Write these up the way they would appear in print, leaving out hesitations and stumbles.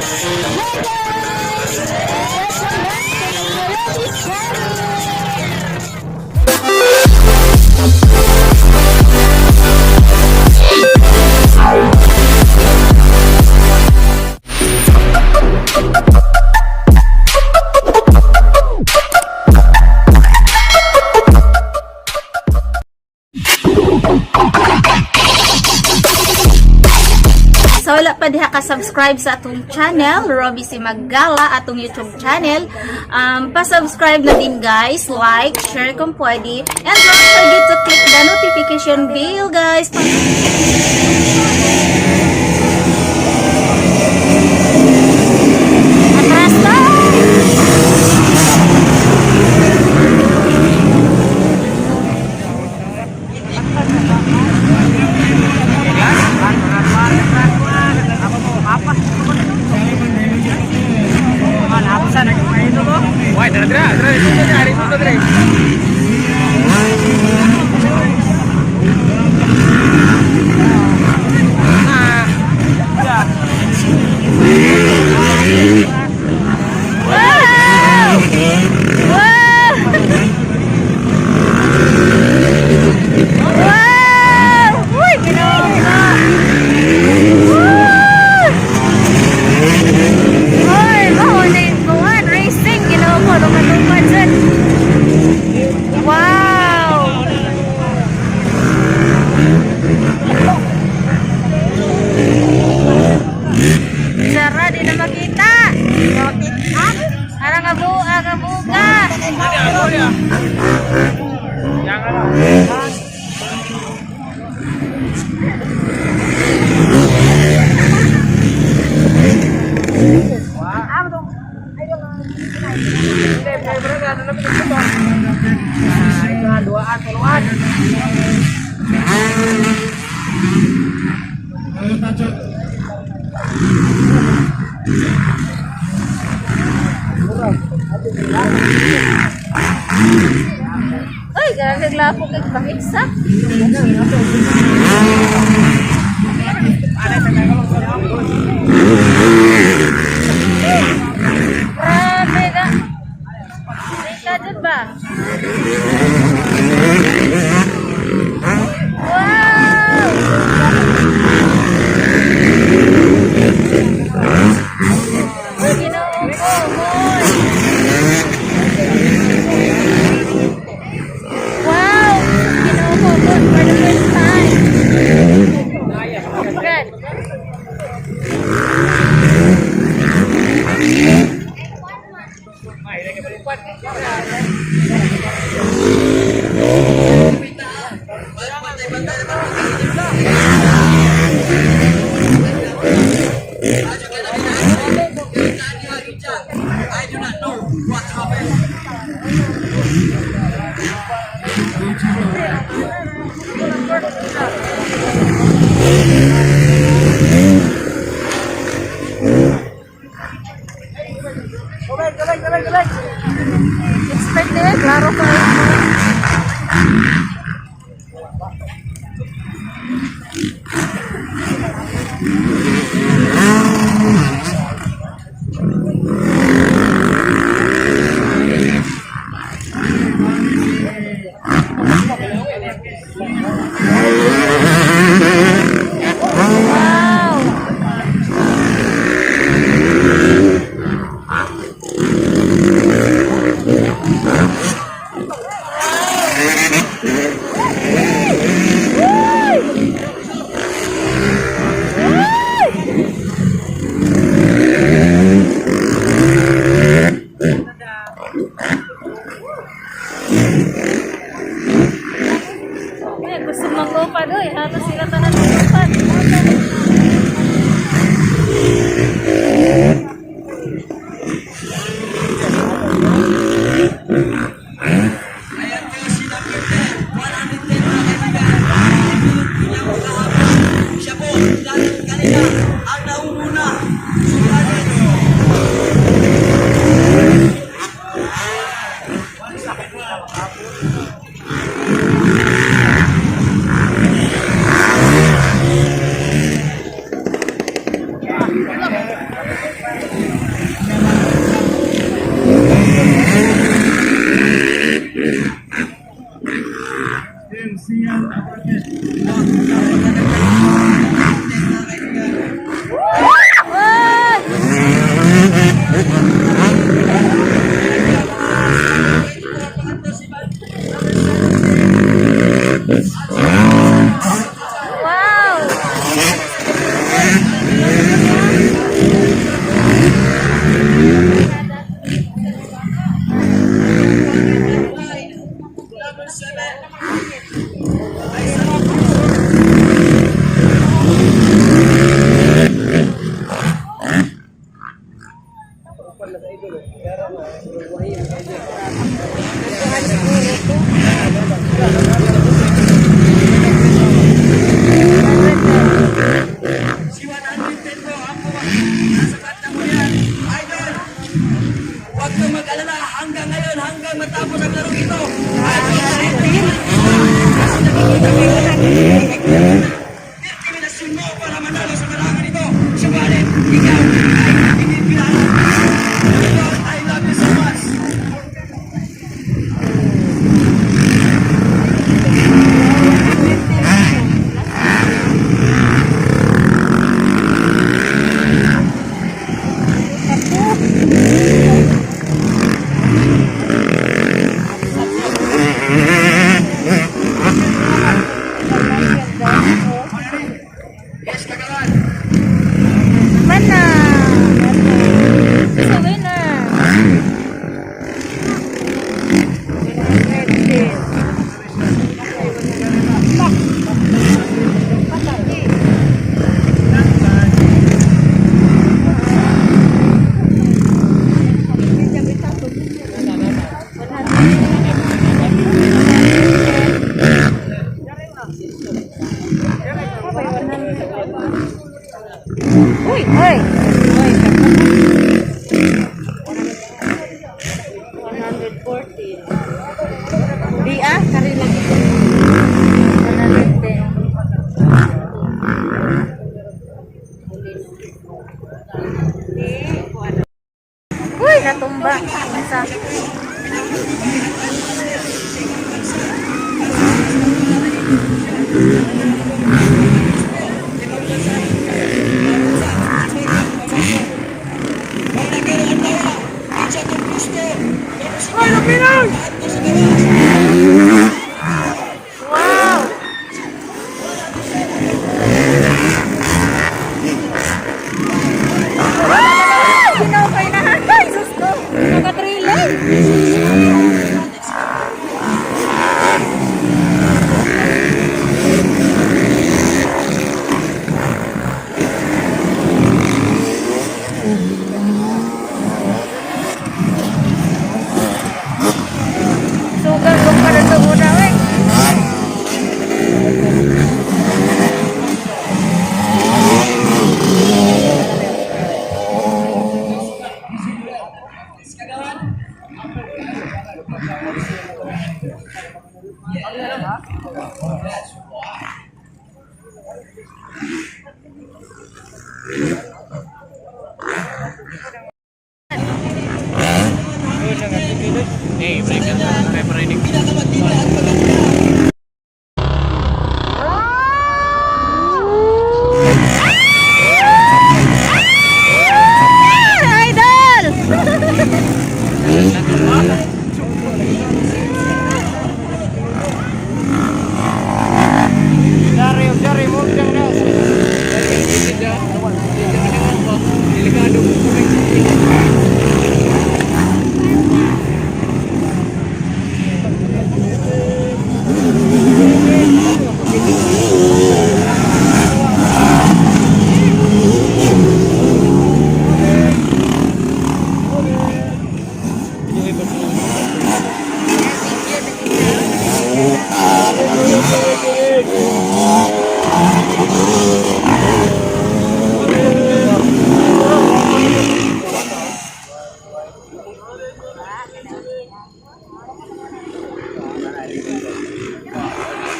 Hi guys! Welcome back to my Melody channel! Sa wala pa diha ka subscribe sa atong channel, Robbie si Maggala, atong YouTube channel, pa-subscribe na din guys, like, share kung pwede, and don't forget to click the notification bell, guys. Atras na! Wah, dere dere dere dere dere dere. Wow! Wow! Wow! Uy, ginoo ka! Woo! Uy, mao na yung kuwan, racing, ginoo ko, lumaluman dyan. Wow! Sara, di na makita. Ara nga buga, nga buga. Uy, grabe glapo kay pahigsa. Grabe ka. Ka dyan ba? Wow! Uy, ginoo ko, moy. Wow! Ginoo ko, good for the first time. Good. I do not know what happened. Expert na yan, klaro ka. Wow! Si 110 po ang nasa kanta mo yan. Idol, huwag kang mag-alala hanggang ngayon, hanggang matapos ang larong ito. Idol, kahit kasi nakikita mo yung determinasyon mo para manalo sa larangan ito. Subalit, ikaw ay pinipilala. Idol, I love you so much. Yes, kagawan. Mana! Sa winner! Uy! Uy! Uy! 114. Di ah, kari lagi ko. 110. Uy, natumba. Isa. May nagkaroon na Itcha kong gusto. Ay, Pinoy! Sa gawas. Wow! Ah! Ginoo na. Ay, sus ko. Nakatrailer. Sugal ko para sa una, eh. Eh, break ka. Pepper. Pinakamatindi at maganda. Ah! Idol! Dari, dari, mo dyan na. Delikado mo.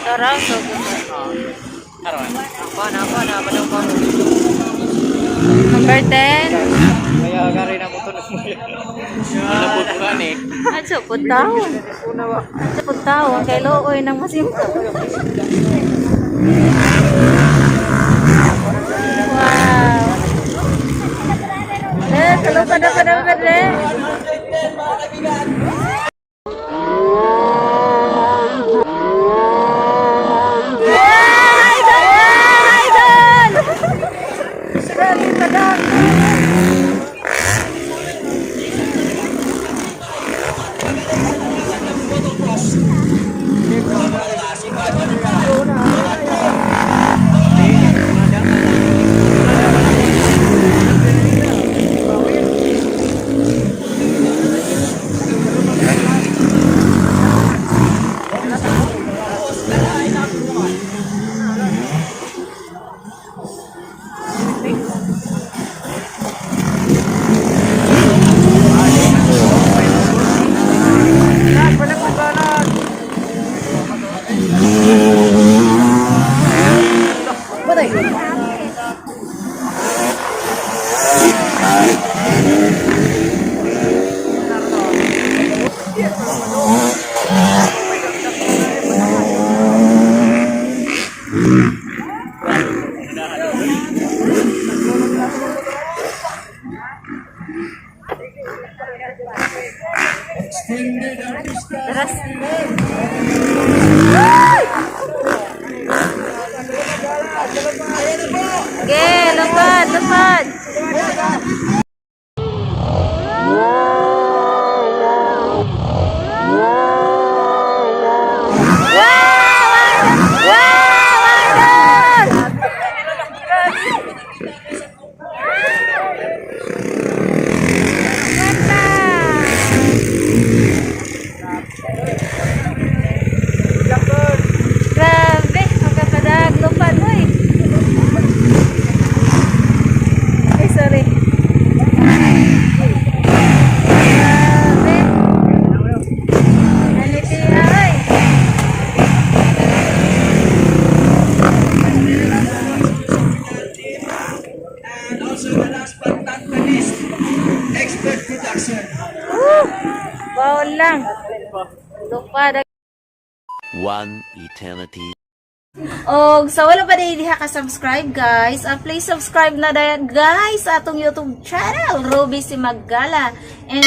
Tara, so Aron. Apa na, apa na, apa na, Number 10. Kaya kare na mo tulog mo. Wala po ka ni. At so, putaw. Putaw. Ang kay looy ng masimpo. Wow. Eh, kalupa na pa naman eh. 110, mga kaibigan. Idol! Idol! Grabe pa daw. Si 505. Extended ang pista. Taras. Ayan na po. Okay, lupad, lupad. Wow! Wow! Idol! Ganda! Grabe, magkapadag, lupad, hoy. Ay, sorry. Grabe. Aliti, ay. And also the last but not the least, Expert Production. Woo! Bawal lang. Lupad. One eternity Og sa wala pa diha ka subscribe, guys, please subscribe na dayon, guys, sa atong YouTube channel, Ruby si Maggala. And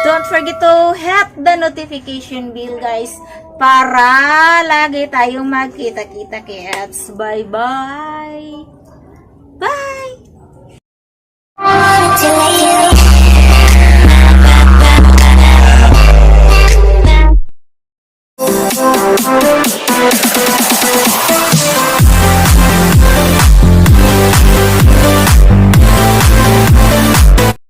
don't forget to hit the notification bell, guys, para lagi tayong magkita-kita kits. Bye bye. Bye.